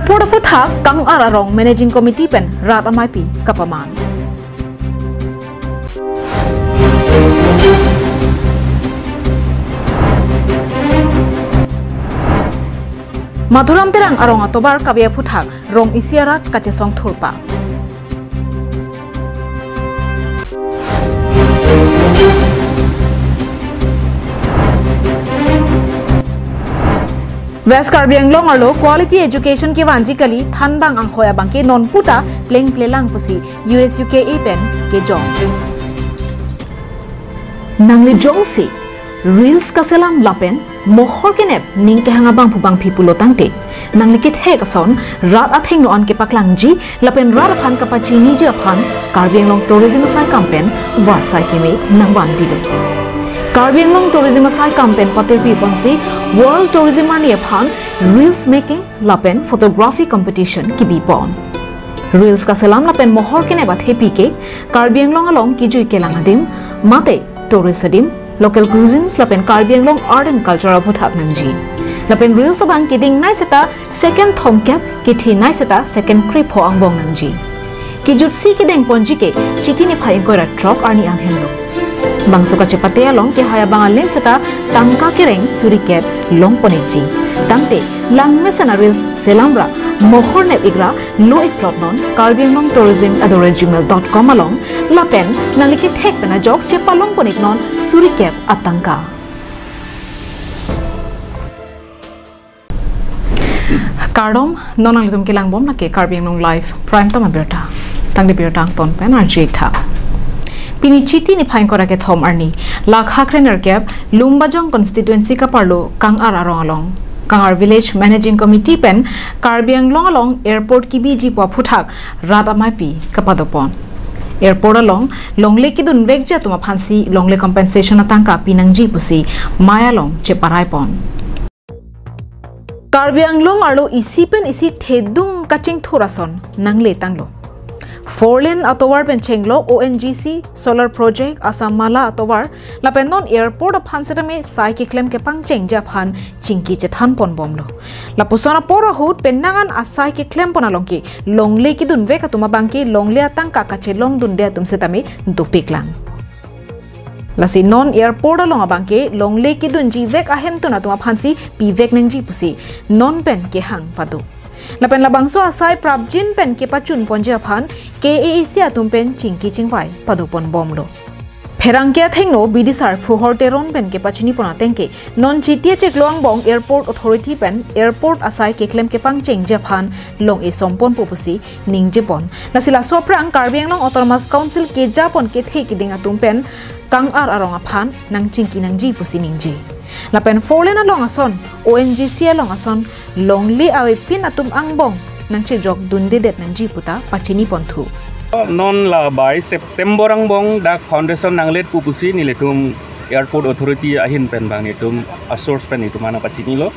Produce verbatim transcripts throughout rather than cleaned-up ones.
Airport aphuthak Kangar arong Managing Committee pen rat amaipi kapaman. Madhuram Terang arong atovar kabi aphuthak rong isi arat kachesong thurpak. West Karbi Anglong arlo quality education kevanji kali, thanbang anghoi abangke non puta plengplelang pusi U S U K A pen kejong. Nangli jongsi reels kaselam lapen mohor kenep ning kehang abangphu bangphi pulo tangte, nangli kethek ason rat athengno an kepaklangji lapen rat aphan kapachiniji aphan Karbi Anglong Tourism asaikam pen varsai keme nangvan bilo. Karbi Anglong Tourism asaikam pen patirpi ponsi World Tourism arni aphan reels making lapen photography competition kibi pon. Reels kaselam lapen mohor kenep athepi ke Karbi Anglong along kijui kelang adim, mate tourist adim, local cuisines lapen Karbi Anglong art and culture aphuthak nangji. Lapen reels abang keding nai seta second thomkep, kethe nai seta second krepho angbong nangji. Kijutsi kedeng ponji ke Chiti niphai ingkoi ra throk arni an henlo. Bangso kachepate along kehai abang alen seta tangka kereng suri kep longpon-ikji. Tangte langmesen a-reels selam ra mohor nep-ik ra lo-ik plot non Karbi Anglong Tourism at the rate gmail dot com along lapen nangli kethek pen ajok chepalongpon-ik non suri kep atangka. Kardom, non nanglitum kelangbom lake Karbi Anglong Live Prime Time abirta. Tangte birta angton pen arju-ik tha. Pini Chiti niphai ingkoi ra kethom arni, lakha krenerkep, Lumbajong constituency kaparlo Kangar arong along Kangar Village Managing Committee pen Karbi Anglong along airport kibiji pu aphuthak rat amaipi kapado pon. Airport along longle kedunvekji atum aphansi longle compensation atangka pinangji pusi mei along cheparai pon. Karbi Anglong arlo isi pen isi thedung kachingthur ason nangle tanglo. Four lane atovar pen chenglok O N G C, solar project, Assam Mala atovar, lapen non airport aphan setame sai keklem kepangchengji aphan chingki chethan ponbomlo. Lapuson apor ahut penang an asai keklem pon along ke longle kedunvek atum abangke longle atangka kachelongdunde atum setame dopiklang. Lasi non airport along abangke longle kedunjivek ahemtun atum aphansi pivek nangji pusi non pen kehang pado. Lapen labangso asai prapjin pen kepachun ponji aphan K A A C atum pen chingki chingvai pado ponbomlo. Pherangke athengno bidisar Phuhor Teron pen kepachini pon ateng ke non Chiti achiklo angbong airport authority pen airport asai keklem kepangchengji aphan long-e som ponpo pusi ningje pon. Lasi laso aphrang Karbi Anglong Autonomous Council keja pon kethe keding atum pen Kangar arong aphan nangchingki nangji pusi ningje. Lapen four lane along ason, O N G C along ason, longle avepin atum angbong nangchejokdundedet nangji puta pachini ponthu. Non la bai September angbong dak foundation nangletpo pusi nelitum airport authority ahin pen bang nelitum a-source pen itum ana pachinilo.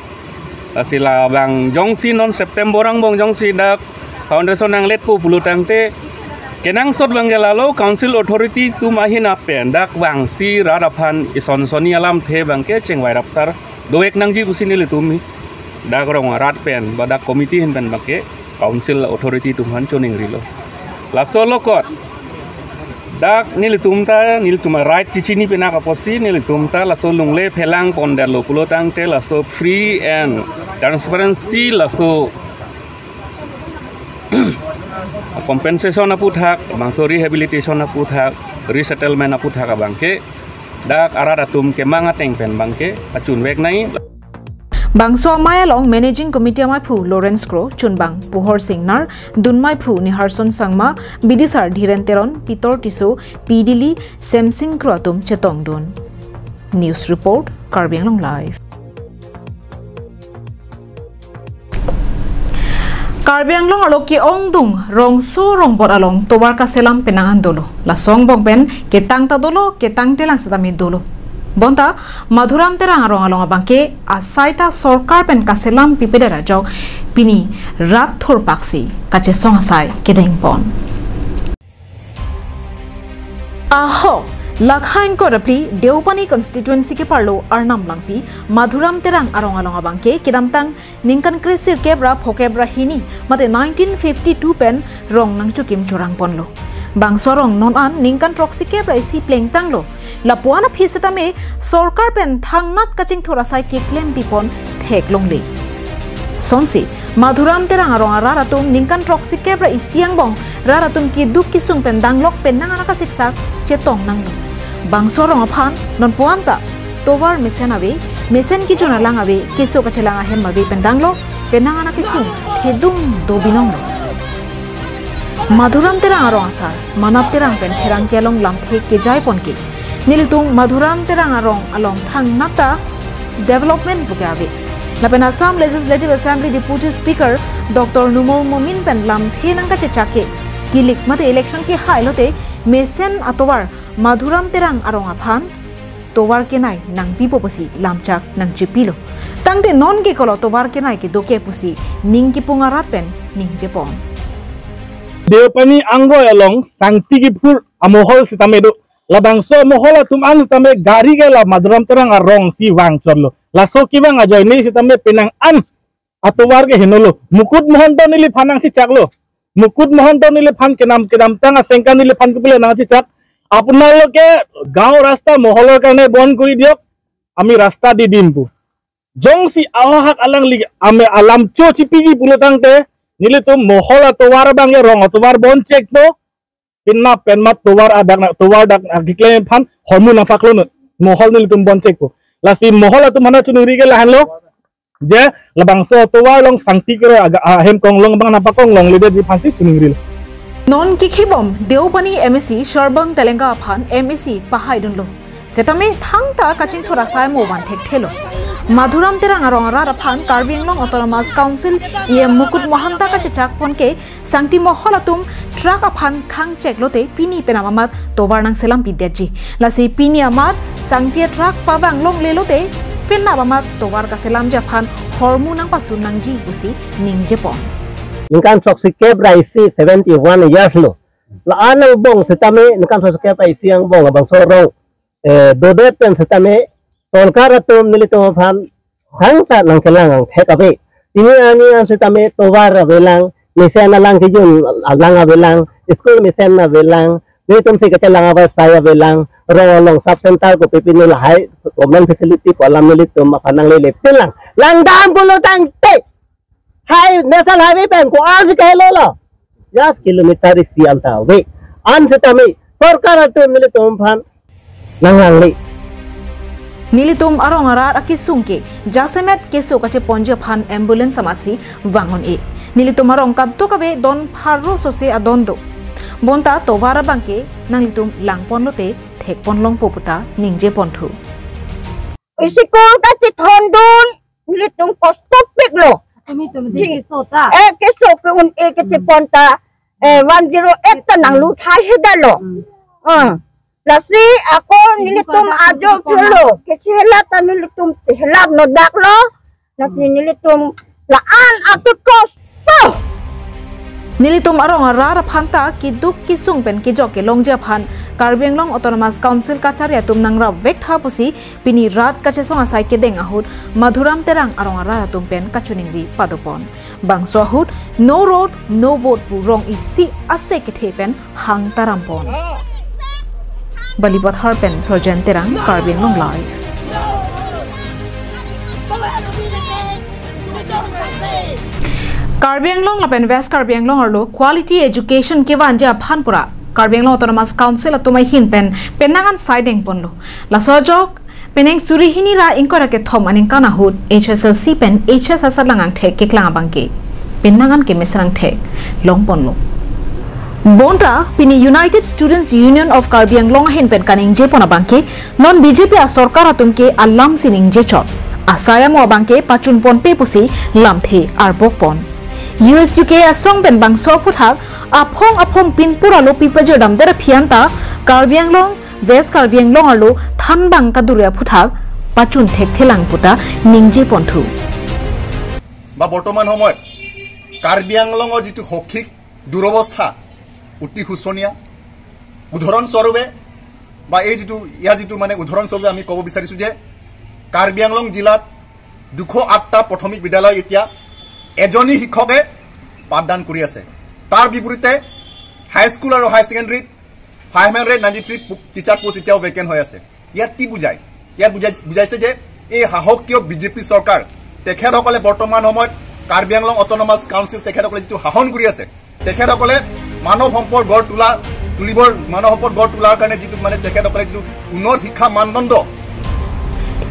Lasi labang jongsi non September angbong jongsi dak foundation nangletpo pulo tangte kenangsot bang ke lalo council authority atum ahin apen dak bangsi rat aphan ison sonni alamthe bangke chengvai rapsar dovek nangji pusi nelitum dak rong arat pen ba dak committee ahin pen bangke council authority atum aphan choningrilo. Laso along kot dak nelitum ta, nelitum a-right chichini penak apotsi nelitum ta laso longle phelang pondetlo pulo tangte laso free and transparency laso compensation aphuthak, bangso rehabilitation aphuthak, resettlement aphuthak abangke dak arat atum kemang ateng pen bangke pachunvek nai. Bangso amei along Managing Committee ameiphu Lawrence Kro, chunbang Puhor Singnar, dunmeiphu Niharson Sangma, bidisar Dhiren Teron, Pitor Tisso, P Dili, Semsing Kro atum chetongdun. News report, Karbi Anglong Live. Karbi Anglong arlo ke-ongdung rongso rongbot along tovar kaselam penang an dolo. Laso angbong pen ketang ta dolo, ketangtelang setame dolo. Bonta Madhuram Terang arong along abangke asai ta sorkar pen kaselam pipedet ajok pini rat thurpaksi kachesong asai kedeng pon. Ahok, Lakha ingkoi ra phli Deopani constituency keparlo Arnam Langpi, Madhuram Terang arong along abangke kedamtang ningkan kresirkep ra phokep ra hini mate nineteen fifty-two pen rong nangchokim chorang ponlo. Bangso arong non an ningkan throksikep ra isi plengtanglo. Lapuan aphi setame sorkar pen thangnat kachingthur asai keklem pipon theklongle. Sonsi Madhuram Terang arong arat atum ningkan throksikep ra isi angbong rat atum keduk kesung pen danglok penang an akasiksak chetong nanglo. Bangso arong aphan non puan ta tovar mesen ave, mesen kejun alang ave, keso kachelang ahem ave pen danglok penang an akesung thedung do binonglo. Madhuram Terang arong asar Manap Terang pen pherangke along lamthe kejai ponke, nelitum Madhuram Terang arong along thangnat ta development puke ave. Lapen Assam Legislative Assembly Deputy Speaker Doctor Numal Momin pen lamthe nangkachechak ke, kilik mate election kehai lote mesen atovar Madhuram Terang arong aphan tovar kenai nangpipo pusi lamchak nangchepilo. Tangte non ke kolo tovar kenai kedo ke pusi ning kipung arat pen ningjepon. Deopani ingkoi along Sangti Kiphur amohol setame do. Labangso amohol atum an setame gari ke la Madhuram Terang arong si vangchotlo. Laso kevang ajoine setame penang an atovar ke henolo. Mukut Mahanta neliphan nangchechaklo. Mukut Mahanta neliphan kedam kedamtang asengka neliphan kepu le nangchechak, "আপোনালোকে গাঁও ৰাস্তা মহলৰ কাৰণে বন্ধ কৰি দিয়ক, আমি ৰাস্তা দি দিম" pu. Jongsi ahok alangli ame alam cho chipiji pulo tangte, nelitum mohol atovar abangke rong atovar bond chekpo, penap pen mat tovar adak na tovar dak na keklem aphan hormu nangpaklo non. Mohol nelitum bond chekpo. Lasi mohol atum aphan choningri ke lahenlo, je labangso tovar along Sangti Kiphur aga ahem konglong abang nangpakonglongledetji aphansi choningrilo. Non kekhibom Deopani M A C Sharbang Telenga aphan M A C pahaidunlo. Setame thangta kachingthur asai mo van thekthelo. Madhuram Terang arong arat aphan Karbi Anglong Autonomous Council E M Mukut Mahanta kachechak ponke Sangti mohol atum truck aphan khang cheklote pini penap amat tovar nangselam pidetji. Lasi pini amat Sangti truck pavanglongle lote penap amat tovar kaselamji aphan hormu nangpasun nangji pusi ningjepon. Ningkan throksikep ra isi, seventy-one years lo. La-an angbong setame ningkan throksikep ra isi angbong labangso arong, eh, dodet pen setame sorkar atum nelitum aphan thangta nangkelang angthek ave. Pini arni an setame tovar avelang, mesen alang kejun alang avelang, school mesen avelang, nelitum si kachelang abar sai avelang, rong along sub center kopi pini lahai government facility pu alam nelitum aphan nanglele pinlang. Langdam pulo tangte, hai national highway pen ko-an si kahelo lo. Just kilometer isi anta ave. An setame sorkar atum nelitum aphan nanglangle. Nelitum arong arat akesung ke jasemet keso kacheponji aphan ambulance amatsi vang-un-e. Nelitum arong kadokave don pharo sose adon do. Bonta tovar abangke nanglitum langponlote thekponlongpo puta ningjeponthu. School kachethondun nelitum kostopiklo. Kami tu mesti Ji. Keso ta. Eh, keso ke-un-e kachepon ta, eh, one zero eight ta nangluthai hedalo. Hmm. Hmm. Lasi ako nelitum ajo kelo, kechela ta nelitum chehela nodak lo. Lasi nelitum la-an atu kosto. Nelitum arong arat aphanta keduk kesung pen kejok kelongji aphan Karbi Anglong Autonomous Council kachari atum nangrap vektha pusi pini rat kachesong asai kedeng ahut Madhuram Terang arong arat atum pen kachoningri padopon. Bangso ahut no road, no vote pu rong isi ase kethe pen hang tarampon. Balipathar pen Projen Terang, Karbi Anglong Live. Karbi Anglong lapen West Karbi Anglong arlo quality education kevanji aphan pura Karbi Anglong Autonomous Council atum ahin pen penang an saideng ponlo. Laso ajok penang suri hini ra ingkoi ra kethom aningkan ahut H S L C pen H S asatlang angthek keklang abangke penang an kemesen angthek longponlo. Bonta pini United Students Union of Karbi Anglong ahin pen kaningjepon abangke non B J P asorkar atum ke alam si ningjechot. Asai amo abangke pachunponpe pusi lamthe arbokpon. U S U K asong pen bangso aphuthak aphong aphong pinpur alopi pajirdamdet aphi anta Karbi Anglong, West Karbi Anglong arlo thanbang kaduri aphuthak pachun thekthelang puta ningjeponthu. বা বৰ্তমান সময়ত কাৰ্বি আংলঙৰ যিটো শৈক্ষিক দুৰৱস্থা অতি শোচনীয়। উদাহৰণস্বৰূপে বা এই যিটো, ইয়াৰ যিটো মানে উদাহৰণস্বৰূপে আমি ক'ব বিচাৰিছো যে কাৰ্বি আংলং জিলাত দুশ আঠটা প্ৰাথমিক বিদ্যালয় এতিয়া এজনী শিক্ষকে পাঠদান কৰি আছে। তাৰ বিপৰীতে হাইস্কুল আৰু হায়াৰ ছেকেণ্ডেৰীত five hundred ninety three teacher post এতিয়াও ভেকেণ্ট হৈ আছে। ইয়াত কি বুজায়? ইয়াত বুজাই, বুজাইছে যে এই শাসকীয় বিজেপি চৰকাৰ, তেখেতসকলে বৰ্তমান সময়ত কাৰ্বি আংলং অট'নমাছ কাউন্সিল তেখেতসকলে যিটো শাসন কৰি আছে, তেখেতসকলে মানৱ সম্পদ গঢ় তোলা, তুলিবৰ, মানৱ সম্পদ গঢ় তোলাৰ কাৰণে যিটো মানে তেখেতসকলে যিটো উন্নত শিক্ষা মানদণ্ড,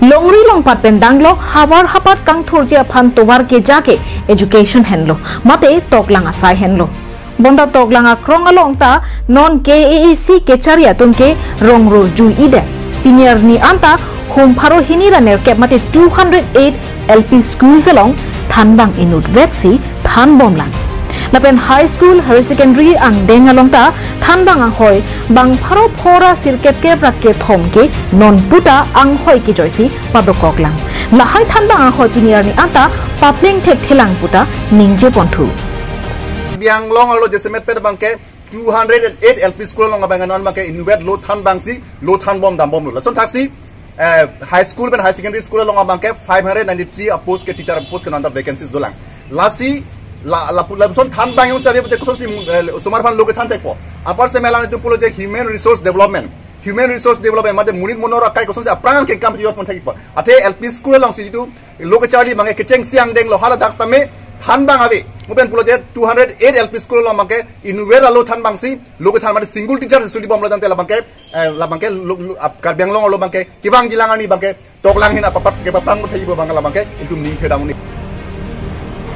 Longri longpat pen danglok havar hapat kangthurji aphan tovar ke jake education henlo, mate toklang asai henlo. Bonta toklang akrong along ta non K A A C kechari atum ke rongro jui ide. Pini arni anta hum pharo hini ra nerkep mate two hundred eight L P schools along thanbang inut vetsi thanbomlang. Lapen high school, higher secondary angdeng along ta thanbang ahoi bang pharo phora sirkep kep rak kethom ke non puta anghoi kejoisi padokoklang. Lahai thanbang ahoi pini arni anta papleng thekthelang puta ningje ponthu. Bianglong alo jesemet pet bangke two hundred and eight L P school along abang non bangke inutvet lo thanbangsi lo thanbom dambomlo. Lason thaksi, eh, high school pen higher secondary school along abangke five hundred ninety-three a post ke teacher post ke nanta vacancies dolang. Lasi la la lason thanbang yung sabi pute kosonsi, eh, osomar aphan lo kethan thekpo. Apar se melang itu pulo je human resource development. Human resource development mate monit monor akai kosonsi aprangan ke kam yot pon thekpo. Athe L P school alongsi itu lo kecharli bangke kechengsi angdeng lo hala dak tame thanbang ave. Mo pen pulo je two hundred eight L P school along bangke inutvet alo thanbangsi lo kethan mate single teacher suli bomlo tangte labangke, eh, labangke lo, lo, ap, Karbi Anglong alo bangke kevangjilang arni bangke toklang hin apapat ke papang mo thekpo bangke labangke itum ning thedam ni.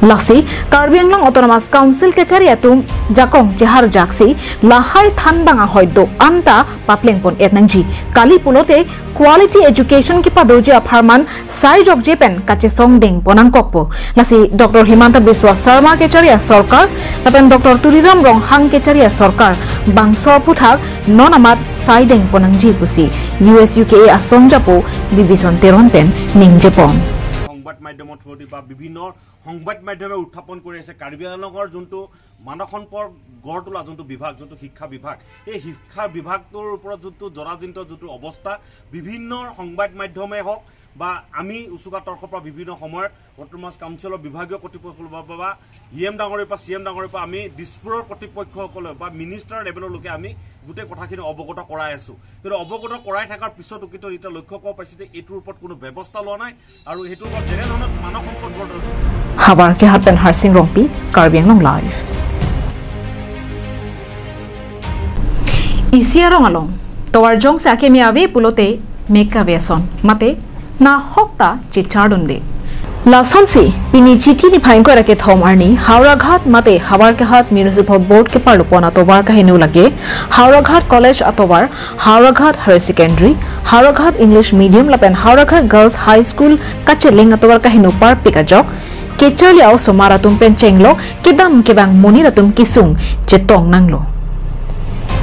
Lasi Karbi Anglong Autonomous Council kechari atum jakong chehar jaksi lahai thanbang ahoi do anta papleng pon et nangji. Kali pulote quality education kepadoji apharman sai jokje pen kachesong deng ponangkokpo. Lasi Doctor Himanta Biswa Sarma kechari asorkar lapen Doctor Tuliram Ronghang kechari asorkar bangso aphuthak non amat sai deng ponangji pusi U S U K A asong japo Bibison Teron pen ningje pon. সংবাদ মাধ্যমৰ থ্ৰুদি বা বিভিন্ন সংবাদ মাধ্যমে উত্থাপন কৰি আছে কাৰ্বি আংলঙৰ যোনটো মানৱ সম্পদ গঢ় তোলা যোনটো বিভাগ, যোনটো শিক্ষা বিভাগ, এই শিক্ষা বিভাগটোৰ ওপৰত যোনটো জৰাজীৰ্ণ যোনটো অৱস্থা, বিভিন্ন সংবাদ মাধ্যমে হওক বা আমি উচুকা তৰ্কৰ পৰা বিভিন্ন সময়ত অট'নমাছ কাউন্সিলৰ বিভাগীয় কৰ্তৃপক্ষসকলৰ পৰা বা ই এম ডাঙৰীৰ পৰা, চি এম ডাঙৰীৰ পৰা আমি দিছপুৰৰ কৰ্তৃপক্ষসকলে বা মিনিষ্টাৰ লেভেললৈকে আমি গোটেই কথাখিনি অৱগত কৰাই আছো। কিন্তু অৱগত কৰাই থকাৰ পিছতো কিন্তু এতিয়া লক্ষ্য কৰিব পাইছো যে এইটোৰ ওপৰত কোনো ব্যৱস্থা লোৱা নাই আৰু সেইটোৰ ওপৰত যেনেধৰণৰ মানৱ সম্পদ বৰ্তন Havar kehat pen Harsing Rongpi, Karbi Anglong Live. Isi arong along tovar jongsi akeme ave pulote mek ave ason mate nahok ta chechardunde. Lasonsi pini Chiti niphai ingkoi ra kethom arni Howraghat mate Havar kehat Municipal Board keparlupon atovar kaheno lake Howraghat College atovar, Howraghat Higher Secondary, Howraghat English Medium lapen Howraghat Girls High School kacheleng atovar kaheno parpik ajok kecharli a-osomar atum pen chenglok kedam kevang monit atum kesung chetong nanglo.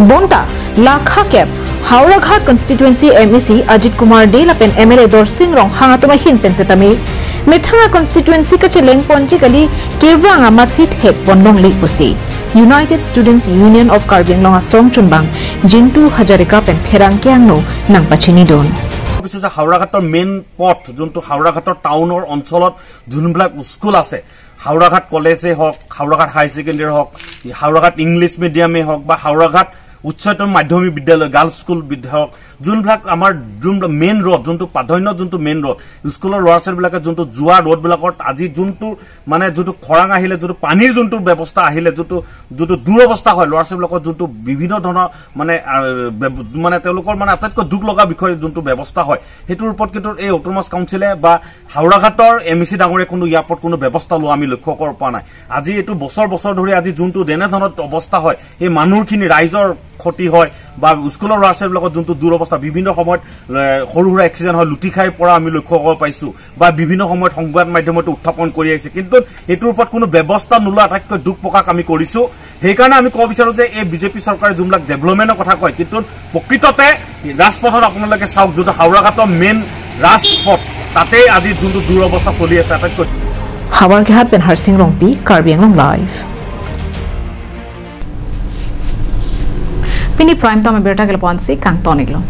Bonta lakha kep Howraghat constituency M A C Ajit Kumar Dey lapen M L A Dorsing Ronghang atum ahin pen setame methang a-constituency kacheleng ponji kali, kevang amatsi thek pon longle pusi United Students Union of Karbi Anglong asong chunbang Jintu Hazarika pen pherangke angno nangpachinidun. অৱশ্যে হাওৰাঘাটৰ মেইন পথ, যোনটো হাওৰাঘাটৰ টাউনৰ অঞ্চলত যোনবিলাক স্কুল আছে, হাওৰাঘাট কলেজে হওক, হাওৰাঘাট হাই ছেকেণ্ডেৰী হওক, হাওৰাঘাট ইংলিছ মিডিয়ামে হওক বা হাওৰাঘাট উচ্চতৰ মাধ্যমিক বিদ্যালয়, গাৰ্লছ স্কুল বিদ্যা হওক, যোনবিলাক আমাৰ যোনবিলাক মেইন ৰোড, যোনটো প্ৰাধান্য, যোনটো মেইন ৰোড, স্কুলৰ ল'ৰা ছোৱালীবিলাকে যোনটো যোৱা ৰোডবিলাকত আজি যোনটো মানে যোনটো খৰাং আহিলে, যোনটো পানীৰ যোনটো ব্যৱস্থা আহিলে, যোনটো যোনটো দুৰৱস্থা হয়, ল'ৰা ছোৱালীবিলাকৰ যোনটো বিভিন্ন ধৰণৰ মানে, আহ, ব্যৱ-, মানে তেওঁলোকৰ মানে আটাইতকৈ দুখ লগা বিষয় যোনটো ব্যৱস্থা হয়, সেইটোৰ ওপৰত কিন্তু এই অট'নমাছ কাউন্সিলে বা হাওৰাঘাটৰ এম ই চি ডাঙৰীয়া কোনো ইয়াৰ ওপৰত কোনো ব্যৱস্থা লোৱা আমি লক্ষ্য কৰা পোৱা নাই। আজি এইটো বছৰ বছৰ ধৰি আজি যোনটো যেনেধৰণৰ অৱস্থা হয়, সেই মানুহখিনি ৰাইজৰ ক্ষতি হয় বা স্কুলৰ ল'ৰা ছোৱালীবিলাকৰ যোনটো দুৰৱস্থা, বিভিন্ন সময়ত, এ, সৰু সুৰা এক্সিডেণ্ট হয়, লুটি খাই পৰা আমি লক্ষ্য কৰিব পাইছোঁ বা বিভিন্ন সময়ত সংবাদ মাধ্যমতো উত্থাপন কৰি আহিছে, কিন্তু এইটোৰ ওপৰত কোনো ব্যৱস্থা নোলোৱা আটাইতকৈ দুখ প্ৰকাশ আমি কৰিছোঁ। সেইকাৰণে আমি ক'ব বিচাৰোঁ যে এই বিজেপি চৰকাৰে যোনবিলাক ডেভেলপমেণ্টৰ কথা কয়, কিন্তু প্ৰকৃততে ৰাজপথত আপোনালোকে চাওক, যোনটো হাওৰাঘাটৰ মেইন ৰাজপথ, তাতেই আজি যোনটো দুৰৱস্থা চলি আছে আটাইতকৈ। Havar kehat pen Harsing Rongpi, Karbi Anglong Live. Pini prime time abirta ke lapu-ansi kangton iklo.